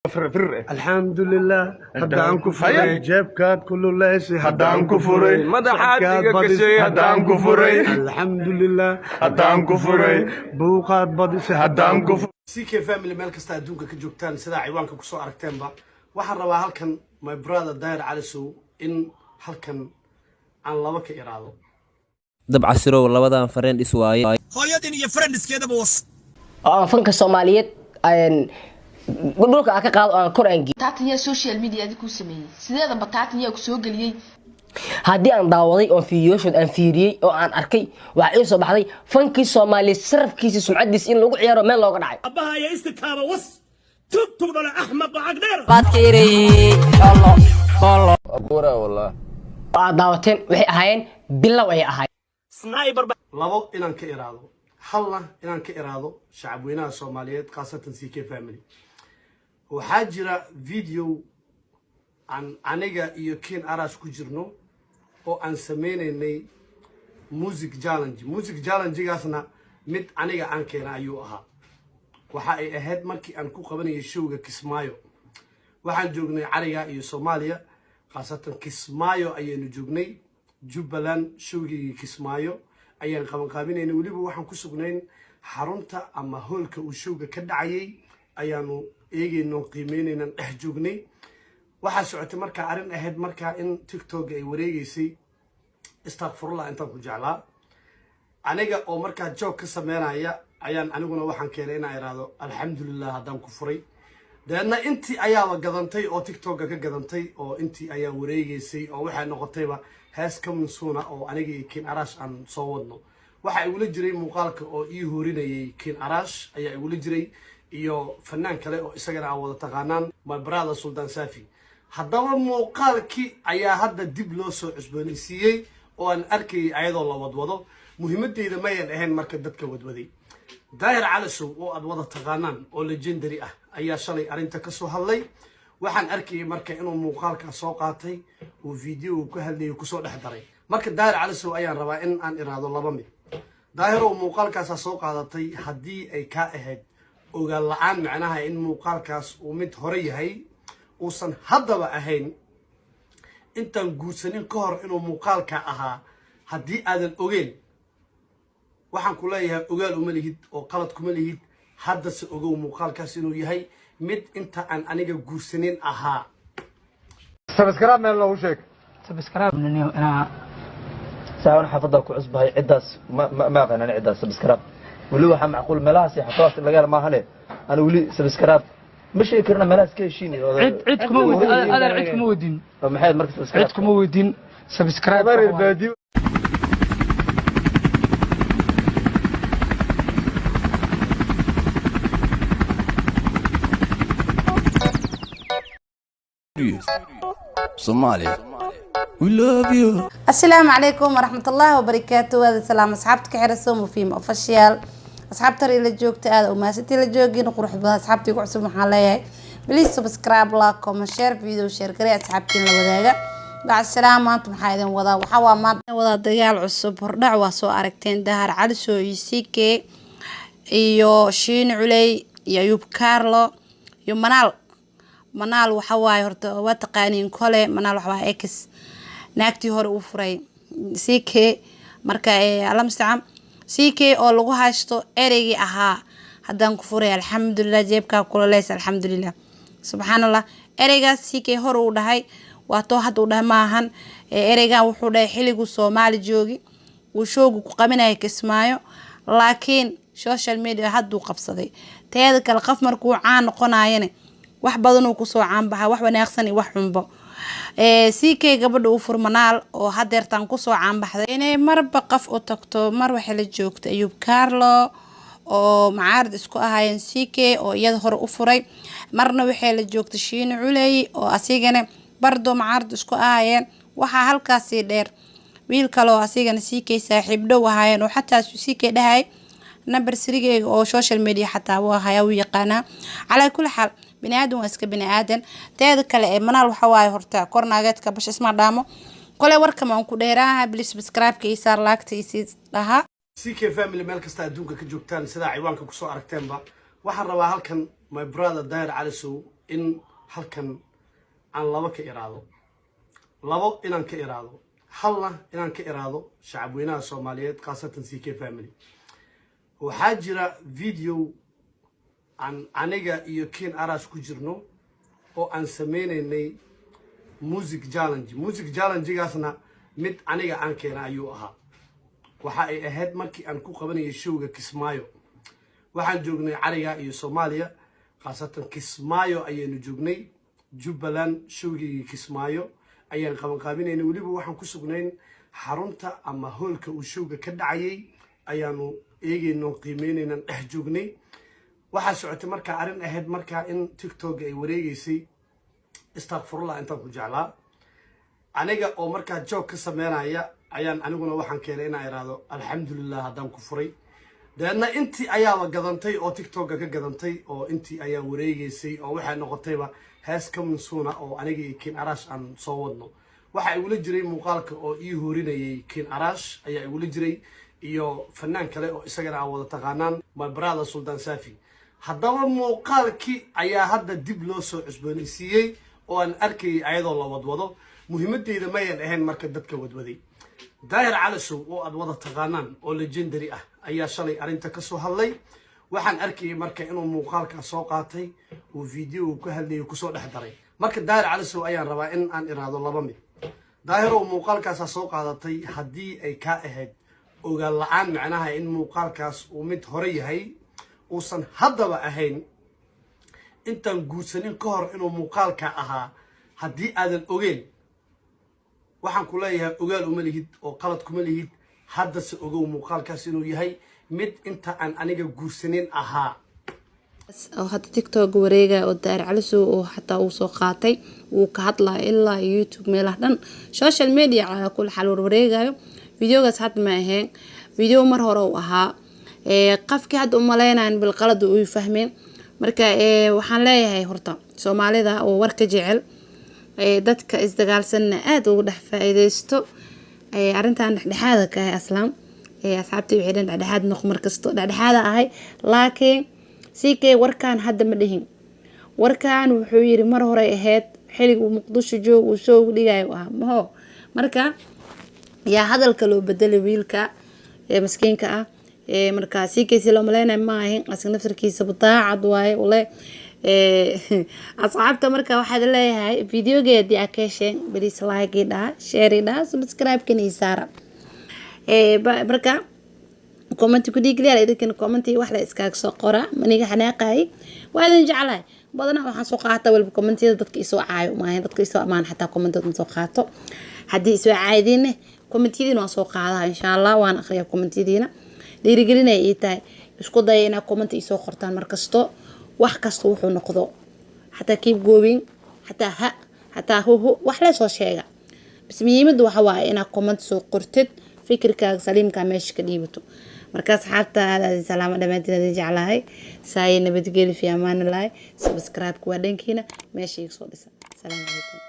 Alxamdulilah, haddaan ku furay. Jeebkaad kululeysi. Haddaan ku furay. Madaxaad iga gashay. Haddaan ku furay. Alxamdulilah. Haddaan ku furay. Buuqaad badisay. Haddaan ku CK family, meel kasta adduunka ka joogtaan, sidaa ciwaanka kusoo aragteenba, waxaan rabaa halkan my brother Daahir Calisow in halkan aan laba ka iraado. Dabcasirow, labadan friends waaye. Hooyadin iyo friendskeedaba was. Oo aan fanka Soomaaliyeed dhulka aan ka qaado oo aan kor aan geeyo. Taatan yaa social media adi kuu sameeyey? Sideedaba taatan yaa ku soo geliyey? Haddii aan daawaday oon fiidiyooshood aan fiiriyey oo aan arkay, waxaa ii soo baxday fankii Soomaaliyeed sharafkiisa, sumcadiisa in lagu ciyaaro, meel looga dhacay. Abbaha iyo istikaaba was, tugtug dhale, axmaq oo cagdheer. Oo aad daawateen waxay ahaayeen bilow ayay ahaayeen. Sniper. Labo inaan ka iraado, halna inaan ka iraado shacabweynaha Soomaaliyeed, khaasatan CK family. Waxaa jira video aan aniga iyo Ken Aras ku jirno oo aan sameynaynay music challenge. Music challengegaasna mid aniga aan keena ayuu ahaa. Waxa ay ahayd markii aan ku qabanayay showga Kismaayo. Waxaan joognay cariga iyo Soomaaliya, khaasatan Kismaayo ayaynu joognay, Jubbaland. Showgii Kismaayo ayaan qabanqaabinaynay. Weliba waxaan ku sugnayn xarunta ama hoolka uu showga ka dhacayay ayaanu eegayno, qiimeynaynan dhex joognay. Waxaa socotay markaa arrin ahayd markaa in TikTok ay wareegeysay "Istakfurullah intaan ku jeclaa". Aniga oo markaa joog ka sameynaya ayaan aniguna waxaan keenay inaan iraahdo "Alxamdulilah haddaan ku furay". Dabeedna intii ayaaba gadantay oo TikToka ka gadantay oo intii ayaa wareegeysay oo waxay noqotayba hees coming soon oo aniga iyo Ken Arash aan soo wadno. Waxaa igula jiray muuqaalka oo ii horinayay Ken Arash ayaa igula jiray iyo fanaan kale oo isagana aan wada taqaanaan, my brother Sultan Safi. Haddaba muuqaalkii ayaa hadda dib loo soo cusboonaysiiyey oo aan arkayay ayadoo la wadwado. Muhiimadeyda mayan ahayn marka dadka wadwaday. Daahir Calisow oo aad wada taqaanaan oo legendary ah ayaa shalay arrinta ka soo hadlay. Waxaan arkayay marka inuu muuqaalkaa soo qaatay uu video uu ka hadlayay kusoo dhex daray. Marka Daahir Calisow ayaan rabaa in aan iraado laba mid. Daahirow, muuqaalkaasaa soo qaadatay haddii ay kaa ahayd ogaan la-aan, macnaha in muuqaalkaas uu mid hore yahay, uusan haddaba ahayn, intaan guursanin ka hor inuu muuqaalka ahaa, haddii aadan ogeyn, waxaan ku leeyahay ogaal uma lihid oo qalad kuma lihid. Haddase ogow muuqaalkaas inuu yahay mid inta aan aniga guursanin ahaa. Subscribe meel loogu sheeg. Saawan xaafadda ku cusbahay, ciddaas ma aqaanan ciddaas. Subscribe weli waxaa macquul meelahaas iyo xaafadaas in laga helo maahane, ana weli subscribe ma sheegi karna meelahaas ka heshiin. Cid kuma weydin adeer, cid kuma weydin. Maxay marka subscribe? Cid kuma weydin subscribe. Reer baadiyo. Somalia. We love you. Asalaamu calaykum waraxmatullaahi wabarakaatu. Waada salaam asxaabta ka xira Somo Film Official, asxaabta hore la joogta, aada umahadsantii, la joogin qurux badan. Asxaabtii ku cusub waxaan leeyahay please subscribe, like, comment, share video, share garee, asxaabtiin la wadaaga. Bacasalaam. Maanta maxaa idin wadaa? Waxaa waa maanta wadaa dagaal cusub. Hordhac waa soo aragteen Dahar Calisow iyo CK iyo Shiin Culey iyo Ayuub Carlo iyo Manaal. Manaal waxa waaye horta waa taqaaniin kole. Manaal waxa waaye ex naagtii hore uu furay CK. Marka alla mustacaan, CK oo lagu haysto ereygii ahaa "Haddaan ku furay, alxamdulilah, jeebkaa kulaleys, alxamdulilah". Subxaan Allah, ereygaas CK hore uu dhahay, waa too hadda uu dhahay maahan. Ereygan wuxuu dhahay xilliguu Soomaali joogi, uu showgu ku qabinaya Kismaayo, laakiin social media hadduu qabsaday. Teeda kale, qof markuu caan noqonayana wax badanuu kusoo caanbaxa, wax wanaagsan iyo wax xunbo. CK gabadha uu furmanaal oo hadeertaan kusoo caanbaxday inay marba qof u tagto, mar waxay la joogta Ayuub Carlo oo macaarid isku ahaayeen CK oo iyada hore u furay, marna waxay la joogtay Shiine Culey oo asigana bardo macaarid isku ahaayeen. Waxaa halkaasii dheer wiil kale oo asigana CK saaxiib dhow ahaayeen oo xataa CK dhahay number sirigeyga oo social media xataa waa hayaa, wuu yaqaanaa. Calaa kulli xaal, bini aadan waa iska bini aadan. Teeda kale ee Manaal waxa waaye horta kornaageedka basha isma dhaamo kole. Warkama aan ku dheeraaha, please subscribe-ka ii saar, laagta ii sii dhaha. CK family, meel kasta adduunka ka joogtaan, sidaa ciwaanka kusoo aragteenba, waxaan rabaa halkan my brother Daahir Calisow In halkan aan laba ka iraado, labo inaan ka iraado, halna inaan ka iraado shacabweynaha Soomaaliyeed, khaasatan CK family. Waxaa jira video aan aniga iyo Kin Aras ku jirno oo aan sameynaynay music challenge. Music challengegaasna mid aniga aan keena ayuu ahaa. Waxa ay ahayd markii aan ku qabanayay showga Kismaayo. Waxaan joognay cariga iyo Soomaaliya, khaasatan Kismaayo ayaynu joognay, Jubbaland. Showgii Kismaayo ayaan qabanqaabinaynay. Weliba waxaan ku sugnayn xarunta ama hoolka uu showga ka dhacayay ayaanu eegayno, qiimeynaynan dhex joognay. Waxaa socotay markaa arrin ahayd markaa in TikTok ay wareegeysay "Istakfurullah intaan ku jeclaa". Aniga oo markaa joog ka sameynaya ayaan aniguna waxaan keenay inaan iraahdo "Alxamdulilah haddaan ku furay". Dabeedna intii ayaaba gadantay oo TikToka ka gadantay oo intii ayaa wareegeysay oo waxay noqotayba hees coming soon oo aniga iyo Kin Arash aan soo wadno. Waxaa igula jiray muuqaalka oo ii horinayay Kin Arash ayaa igula jiray iyo fanaan kale oo isagana aan wada taqaanaan, my brother Sultan Safi. Haddaba muuqaalkii ayaa hadda dib loo soo cusboonaysiiyey oo aan arkayay ayadoo la wadwado. Muhiimadeyda mayan ahayn marka dadka wadwaday. Daahir Calasow oo aad wada taqaanaan oo legendary ah ayaa shalay arrinta ka soo hadlay. Waxaan arkayay marka inuu muuqaalkaa soo qaatay uu video uu ka hadlayay kusoo dhex daray. Marka Daahir Calasow ayaan rabaa in aan iraahdo laba mid. Daahirow, muuqaalkaasaa soo qaadatay haddii ay kaa ahayd ogaan la-aan, macnaha in muuqaalkaas uu mid hore yahay, uusan haddaba ahayn, intaan guursanin ka hor inuu muuqaalka ahaa haddii aadan ogeyn, waxaan ku leeyahay ogaal uma lihid oo qalad kuma lihid. Haddase ogow muuqaalkaas inuu yahay mid inta aan aniga guursanin ahaa. Oo hadda TikTok wareegaya oo Daahir Calisow oo xataa uu soo qaatay, wuu ka hadlaya ilaa YouTube, meelaha dhan, social media calaa kulli xaal warwareegayo. Videogaas hadda ma ahayn, video mar hore uu ahaa. Qofkii hadda umaleynayan bilqalad uu fahmeen. Marka waxaan leeyahay horta Soomaalida oo warka jecel, dadka isdagaalsanna aada ugu dhex faa-iideysto. Arrintan dhexdhexaada ka ahay aslaam. Asxaabtii waxay dhehen dhexdhexaad noq, markasto dhexdhexaada ahay, laakiin CK warkaan hadda ma dhihin. Warkaan wuxuu yiri mar horey ahayd, xilliga uu Muqdisho joog uu soo dhigayo ahaa maho. Marka yaa hadalka loo bedelay wiilka ee maskiinka ah. Marka CK si loo maleynayo ma ahin, asaga naftarkiisa daacad waaye ule asxaabta. Marka waxaad leeyahay videogeedii aa ka hesheen, please like ii dhaha, share ii dhaha, subscribe-kan ii saara. Marka commenti ku dhiigeliyaa idinkana, commenti wax la iskaaga soo qora maniga xanaaqayay. Waa idin jeclahay. Badanaa waxaan soo qaata waliba commentiyada dadka isoo caayo maahan, dadka isoo amaan xataa commentooda ma soo qaato. Haddii isoo caaydiinne commentiyadiina waan soo qaadaa insha Allah, waan aqriyaa commentiyadiina, dhiirigelinay ii tahay. Isku daya inaad comment isoo qortaan markasto, wax kasta wuxuu noqdo, xataa keep going, xataa ha, xataa huhu, wax lee soo sheega. Bas muhiimadda waxa waaye inaad comment soo qortid, fikirkaaga saliimkaa meesha ka dhiibato. Marka asxaabta aad aad salaamo dhammaantiin, adin jeclahay. Saaye nabadgeli, fi amaanilahi. Subscribe-ka waa dhankiina, meesha iga soo dhisa. Asalaamu calaykum.